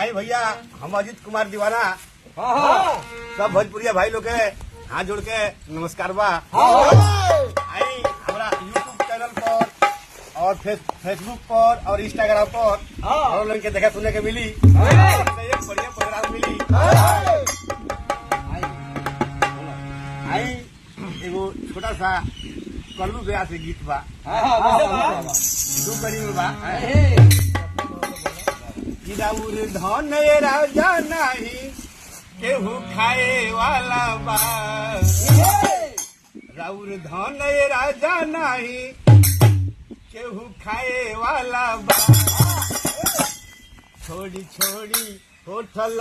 आई भैया, हम अजीत कुमार दीवाना, सब भोजपुरिया भाई लोग के हाथ जोड़ के नमस्कार बा। आई हमारा यूट्यूब चैनल पर और फेसबुक पर और इंस्टाग्राम पर और लोगन के देखे सुने के मिली तो एक बढ़िया प्रोग्राम मिली। आई एगो छोटा सा कल्लू ब्याह से गीत बा, दू कड़ी में बा। राउर धन राजा नाही केहू खाए वाला बा, राउर धन राजा नाही केहू खाए वाला बा, छोड़ी छोड़ी होठल।